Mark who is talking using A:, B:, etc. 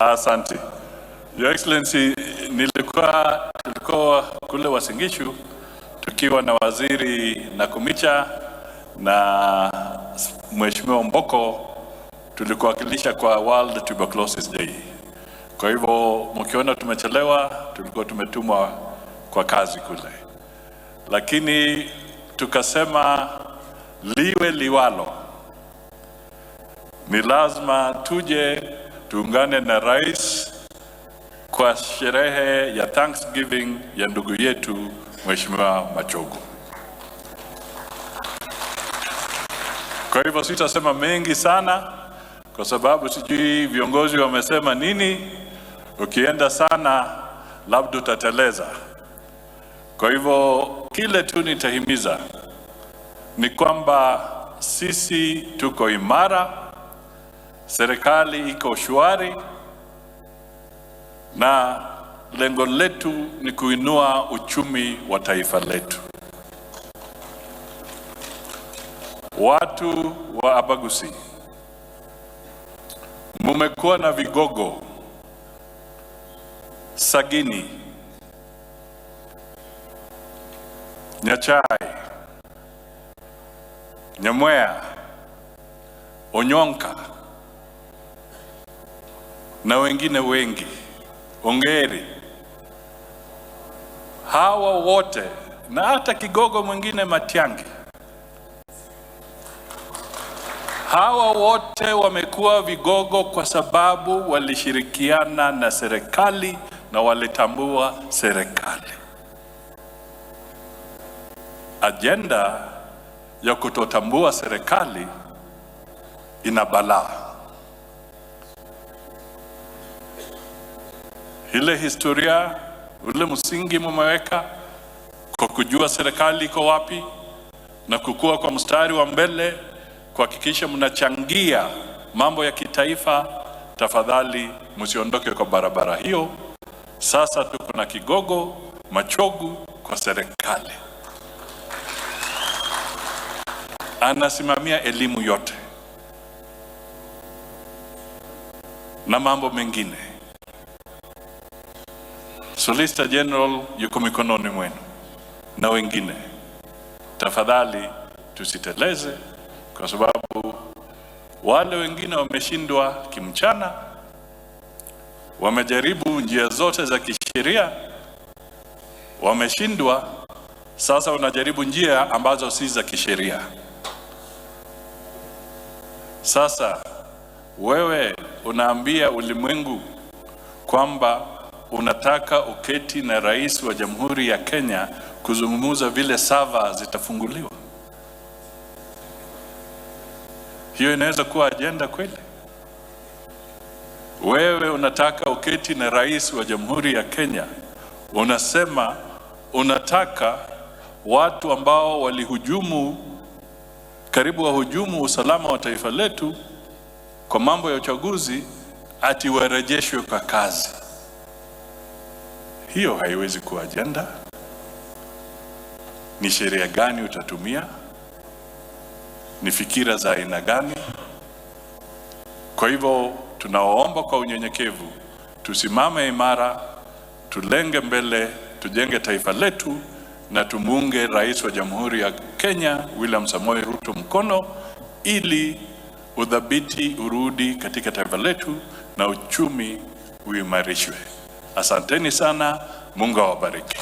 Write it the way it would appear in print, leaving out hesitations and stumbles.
A: Asante. Your Excellency, tulikuwa kule Uasin Gishu tukiwa na Waziri Nakhumicha na Mheshimiwa Mboko, tulikuwakilisha kwa World Tuberculosis Day. Kwa hivyo mkiona tumechelewa, tulikuwa tumetumwa kwa kazi kule, lakini tukasema liwe liwalo, ni lazima tuje tuungane na rais kwa sherehe ya Thanksgiving ya ndugu yetu Mheshimiwa Machogu. Kwa hivyo sitasema mengi sana kwa sababu sijui viongozi wamesema nini. Ukienda sana labda utateleza. Kwa hivyo kile tu nitahimiza ni kwamba sisi tuko imara, serikali iko shwari, na lengo letu ni kuinua uchumi wa taifa letu. Watu wa Abagusi, mumekuwa na vigogo Sagini, Nyachai, Nyamwea, Onyonka na wengine wengi, Ongeri. Hawa wote na hata kigogo mwingine Matiang'i, hawa wote wamekuwa vigogo kwa sababu walishirikiana na serikali na walitambua serikali. Ajenda ya kutotambua serikali ina balaa. Ile historia, ule msingi mumeweka kwa kujua serikali iko wapi na kukua kwa mstari wa mbele kuhakikisha mnachangia mambo ya kitaifa, tafadhali msiondoke kwa barabara hiyo. Sasa tuko na kigogo Machogu kwa serikali, anasimamia elimu yote na mambo mengine. Solicitor General yuko mikononi mwenu na wengine. Tafadhali tusiteleze, kwa sababu wale wengine wameshindwa kimchana, wamejaribu njia zote za kisheria, wameshindwa. Sasa wanajaribu njia ambazo si za kisheria. Sasa wewe unaambia ulimwengu kwamba unataka uketi na rais wa Jamhuri ya Kenya kuzungumza vile sava zitafunguliwa. Hiyo inaweza kuwa ajenda kweli? Wewe unataka uketi na rais wa Jamhuri ya Kenya, unasema unataka watu ambao walihujumu, karibu wahujumu usalama wa taifa letu kwa mambo ya uchaguzi, ati warejeshwe kwa kazi. Hiyo haiwezi kuwa ajenda. Ni sheria gani utatumia? Ni fikira za aina gani? Kwa hivyo tunawaomba kwa unyenyekevu, tusimame imara, tulenge mbele, tujenge taifa letu na tumuunge Rais wa Jamhuri ya Kenya William Samoei Ruto mkono ili udhabiti urudi katika taifa letu na uchumi uimarishwe. Asanteni sana, Mungu awabariki.